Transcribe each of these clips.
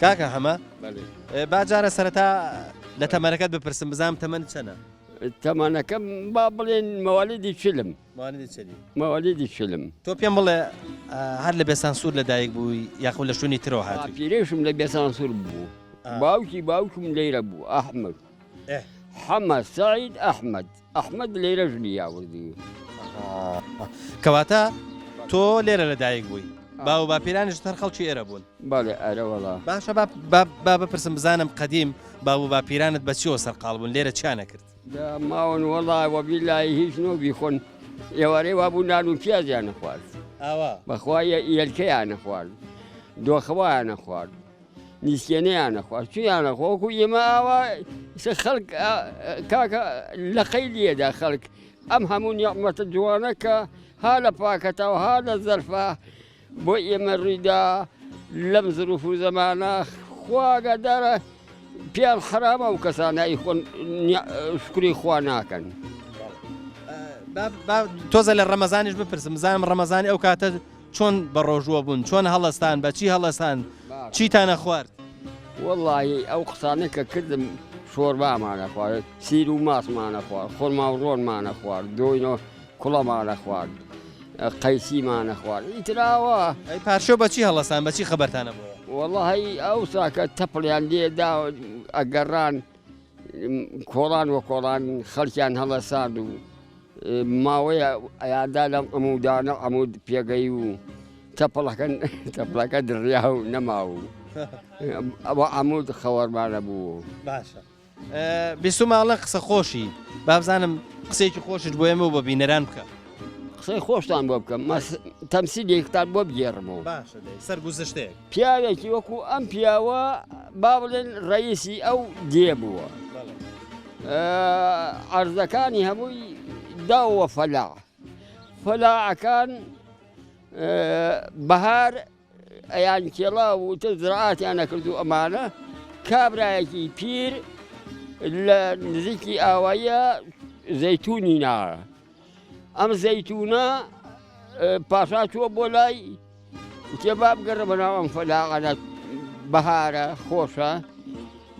کاکە حەمە با جارە سەرەتا لە تەمەنەکەت بپرسم بزانم تەمەنت چەنە؟ تەمەنەکەم با بڵێن مەوالیدی چلم. مەوالیدی چلی. مەوالیدی چلم. تۆ پێم بڵێ هەر لە بێسانسوور لە دایک بووی یاخود لە شوێنی ترەوە هاتووی؟ باپیرەیشم لە بێسانسوور بوو. باوکی باوکم لێرە بوو ئەحمەد. حەمە سەعید ئەحمەد. ئەحمەد لێرە ژنی یاوردی. کەواتە تۆ لێرە لە دایک بووی باو باپیرانیشت هەر خەڵکی ئێرە بوون؟ بەڵێ ئەرە وەڵا. باشە با با با بپرسم بزانم قەدیم باو و باپیرانت بە چیەوە سەرقاڵ بوون لێرە چیان ئەکرد؟ دا ماون وەڵا وەبیلای هیچ نۆ بیخۆن ئێوارەی وابوو نان و پیازیان نەخوارد. ئاوا. بەخوا یەلکەیان نەخوارد دۆخەوایان نەخوارد. نیسکێنەیان نەخوارد چیان نەخوا وەکو ئێمە ئاوا خەڵک کاکە لەقەی لێدا خەڵک ئەم هەموو نیعمەتە جوانە کە ها لە پاکەتە و ها لە زەرفە بۆ ئێمە ڕوویدا لەم زروف و زەمانە خواگەدارە پیان حرامە و کەسانە خۆن شکری خوا ناکەن. تۆزە لە ڕەمەزانیش بپرسم بزانم ڕەمەزانی ئەو کاتە چۆن بەڕۆژووە بوون چۆن هەڵەستان بە چی هەڵەسان چیتان ئەخوارد؟ وەڵاهی ئەو قسانە کە کردم شۆربامانە خوارد سیر و ماسمانە خوارد خۆرما و ڕۆنمانە خوارد دۆینۆ کوڵەمانە خوارد قەیسیمانە خوارد ئیتراوە ئەی پارشێو بە چی هەڵەسان بە چی خەبەرتانە بۆ؟ وەڵاهی ئەو ساکە تەپڵیان لێدا ئەگەڕان کۆڵان وە کۆڵان خەڵکیان هەڵەساند و ماوەیە ئەیاندا لەم عمودانە عمود پێگەی و تەپڵەکە تەپڵەکە دڕیا و نەما و ئەوە عمود خەوەرمانە بوو. باشە بیستومە ئەڵێن قسە خۆشی بابزانم قسەیەکی خۆشت بۆ ئێمە و بە بینەران بکە. قسەی خۆشتان بۆ بکەم تەمسیلێکتان بۆ بگێڕمەوە. باشە دەی سەرگوزشتەیەک. پیاوێکی وەکو ئەم پیاوە با بڵێن ڕئیسی ئەو دێ بووە عەرزەکانی هەمووی داوە فەلا فەلاعەکان بەهار ئەیان کێڵا و تر زراعاتیان نەکرد و ئەمانە کابرایەکی پیر لە نزیکی ئاواییە زەیتونی نا ئەم زەیتونە پاشا چووە بۆ لای وتێ با بگەڕە بەناو ئەم فەلاقانە بەهارە خۆشە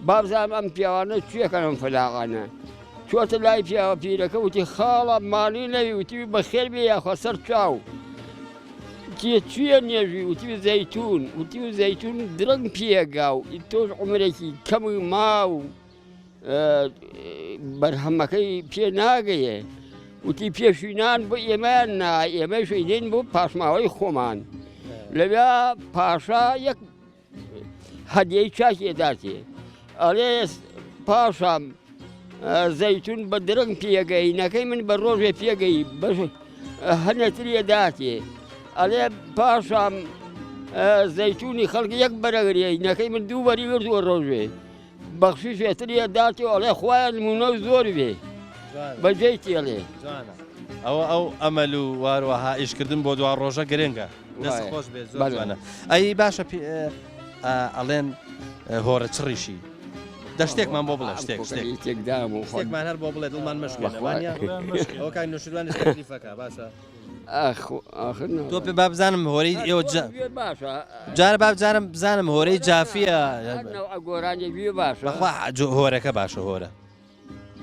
بابزانم ئەم پیاوانە چیەکەن ئەم فەلاقانە چۆتە لای پیاوە پیرەکە وتی خاڵە ماڵی نەوی وتی بەخێر بێ یاخوا سەر چاو تێ چییە نێژی وتی زەیتون وتی و زەیتون درەنگ پێگا و تۆش عمرێکی کەم و ماو بەرهەمەکەی پێ ناگەیە وتی پێشینان بۆ ئێمەیان نا ئێمەش ئیدین بۆ پاشماوەی خۆمان لەویا پاشا یەک هەدیەی چاکی ئەداتێ ئەڵێ پاشام زەیتون بە درەنگ پێگەی نەکەی من بە ڕۆژێ پێگەی بەش هەنێتریە داتێ ئەڵێ پاشام زەیتونی خەڵک یەک بەرەگرێ نەکەی من دوو بەری گرتووە ڕۆژێ بەخشیشێ تریە داتێ ئەڵێ خوایە نمونە و زۆر بێ بەجێی تێڵێ. جوانە ئەوە ئەو ئەمەل و واروەها ئیشکردن بۆ دوا ڕۆژە گرنگە دەست خۆش بێت زۆر جوانە ئەی باشە ئەڵێن هۆرە چڕیشی دە شتێکمان بۆ بڵێ شتێک شتێک تێکدام و شتێکمان هەر بۆ بڵێ دڵمان مەشکێنە وانە ئەوە کاک نوشیروان تەکلیفەکە باشە تۆ پێ با بزانم هۆرەی ئێوە جارە با بزانم بزانم هۆرەی جافیە گۆرانی گوێ باشە بەخوا هۆرەکە باشە هۆرە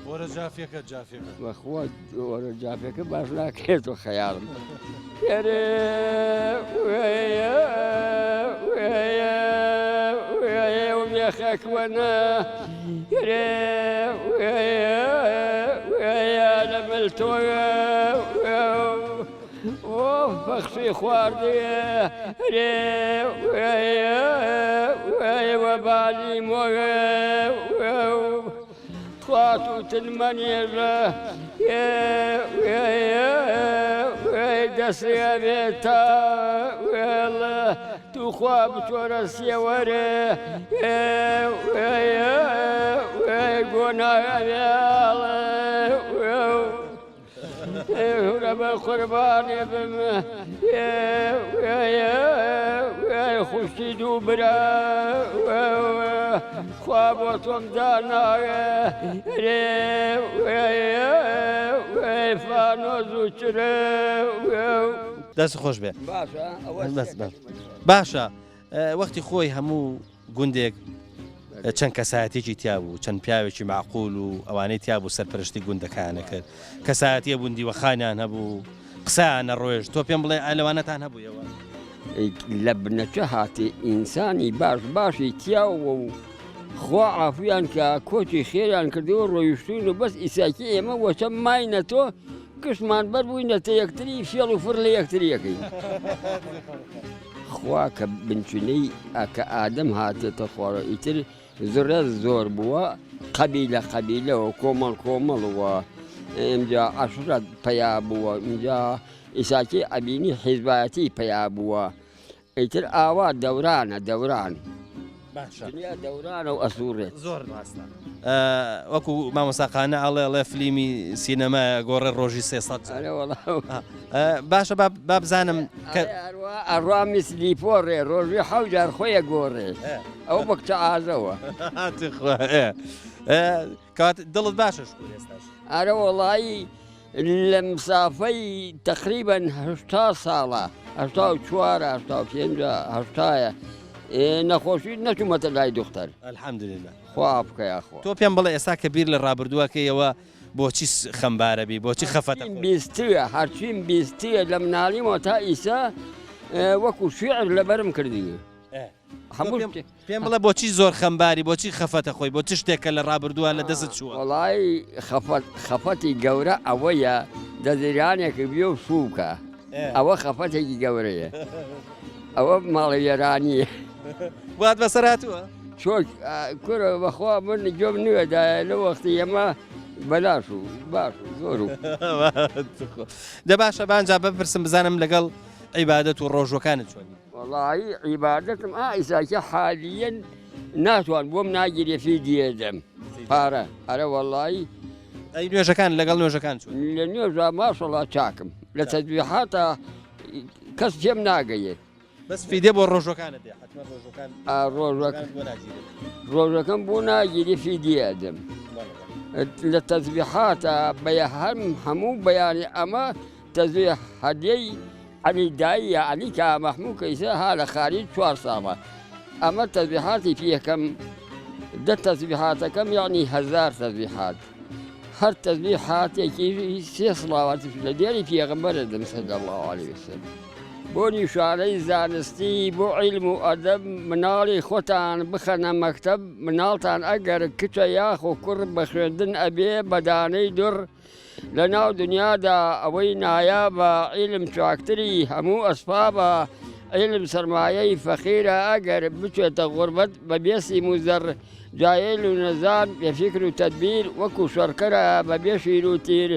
هۆرە جافیەکە جافیەکە بەخوا هۆرە جافیەکە باش ناکرێت و خەیاڵم بێخەکوەنە لە مل تۆ بەخشی خواردێ وەبالی مۆێ تواتوتن مەنێژە دەسێ بێتە توخوا بچۆرە سێوەرێ گۆناە بە قوربانێ بم خوشتی دوو برا خوا بۆ تۆم داناوێ فانۆز و چرێ دەست خۆش بێ باشە باشە وەختی خۆی هەموو. گوندێک چەند کەسایەتێکی تیا بوو، چەند پیاوێکی مەعقول و ئەوانەی تیا بوو سەرپەرشتی گوندەکەیان ئەکرد، کەسایەتیە بوون دیوەخانیان هەبوو، قسەیان ئەڕۆیشت، تۆ پێم بڵێ ئایا لەوانەتان هەبوو ئێوە؟ لە بنەچە هاتێ ئینسانی باش باشی تیاوە و خوا عافویان کە کۆچی خێریان کردەوە ڕۆیشتوون و بەس ئیساکی ئێمە وەچە ماینە تۆ گشتمان بەر بووینەتە یەکتری فێڵ و فڕ لە یەکتری یەکەین. خوا کە بنچینەی کە ئادەم هاتێتە خوارەوە ئیتر زڕە زۆر بووە قەبیلە قەبیلەوە کۆمەڵ کۆمەڵەوە ئینجا عەشرەت پەیا بووە ئینجا ئیساکی ئەبینی حیزبایەتی پەیا بووە ئیتر ئاوا دەورانە دەوران باشە دنیا دەورانە و ئەسوڕێت. زۆر ڕاستە وەکو مامۆستا قانع ئەڵێ ئەڵێ فلیمی سینەمایە گۆڕێ ڕۆژی 300 جار. ئەرێ وەڵا. باشە با با بزانم کە ئەرێ ئەروا ئەڕوا میسلی پۆڕێ ڕۆژی حەو جار خۆی ئەگۆڕێ ئەو بە کچە ئازەوە. تخوا ئێ ئێ کەواتە دڵت باشە شکور ئێستاش. ئەرە وەڵایی لە مسافەی تەقریبەن 80 ساڵە 84 85 هەشتایە نەخۆشی نەچوومەتە لای دختەر. الحمدللە. خوا بکە یاخوا. تۆ پێم بڵێ ئێستا کە بیر لە ڕابردووەکەیەوە بۆچی خەمبارە بی بۆچی خەفەتە خۆی؟ بیستویە هەرچیم بیستویە لە مناڵیمەوە تا ئیسا وەکو شیعر لەبەرم کردووە. هەموو پێم بڵێ بۆچی زۆر خەمباری بۆچی خەفەتە خۆی بۆ چ شتێکە لە ڕابردووە لە دەست چووە؟ وەڵای خەفەت خەفەتی گەورە ئەوەیە دەزیرانێک بێ و شوو بکە ئەوە خەفەتێکی گەورەیە ئەوە ماڵە وێرانیە. وات بەسەر هاتووە؟ چۆک کورە بەخوا من گوێم نوێدایە لە وەختی ئێمە بەلاش و باش و زۆر و دە باشە بانجا بپرسم بزانم لەگەڵ عیبادەت و ڕۆژوەکانت چۆنی؟ وەڵایی عیبادەتم ئا ئیساکە حالیەن ناتوان بۆم ناگیرێ فیدیە دەم پارە ئەرە وەڵایی ئەی نوێژەکان لەگەڵ نوێژەکان چۆن؟ لە نوێژا ماشەڵا چاکم لە تەزبیحاتا کەس پێم ناگەیێ. بەس فیدیە بۆ ڕۆژەکانت دێ حتمما ڕۆژەکان ڕۆژەکە ڕۆژەکەم بۆ ناگیری فیدیە دەم لە تەزبیحاتە بە هەم هەموو بەیانی ئەمە تەزوی هەدیەی عەلی دایی یا عەلی کا مەحموو کەیسە ها لە خاریج چوار ساڵە ئەمە تەزبیحاتی پێکەم دە تەزبیحاتەکەم یعنی هەزار تەزبیحات هەر تەزبیحاتێکی سێ سڵاواتیش لە دێری پێغەمبەرە دەم صلی الله علیه وسلم بۆ نیشانەی زانستی بۆ عیلم و ئەدەب مناڵی خۆتان بخەنە مەکتەب مناڵتان ئەگەر کچە یاخۆ کوڕ بە خوێندن ئەبێ بەدانەی دوڕ لە ناو دنیادا ئەوەی نایابە عیلم چاکتری هەموو ئەسپابە عیلم سەرمایەی فەقیرە ئەگەر بچێتە غوربەت بە بێ سیم و زەڕ جاهیل و نەزان بێ فیکر و تەدبیر وەکو شەڕکەرە بە بێ شیر و تیر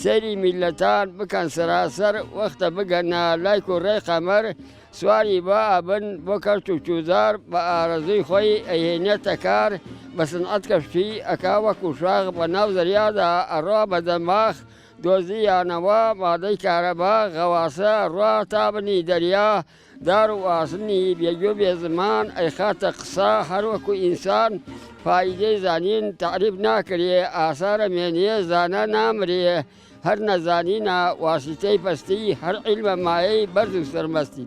سەیری میللەتان بکەن سەراسەر وەختە بگەنە لای کوڕەی قەمەر سواری با ئەبن بۆ کەرت و چوزار بە ئارەزووی خۆی ئەیهێنێتە کار بە سنعەت کەشتی ئەکا وەکو شاخ بە ناو زەریادا ئەڕوا بە دەماخ دۆزییانەوە مادەی کارەبا غەواسە ئەڕوا تا بنی دەریا دار و ئاسنی بێ گوێ بێ زمان ئەیخاتە قسە هەر وەکو ئینسان فایدەی زانین تەعریف ناکرێ ئاسار ئەمێنێ زانا نامرێ هەر نەزانینە واسیتەی پەستی هەر عیلمە مایەی بەرز و سەرمەستی.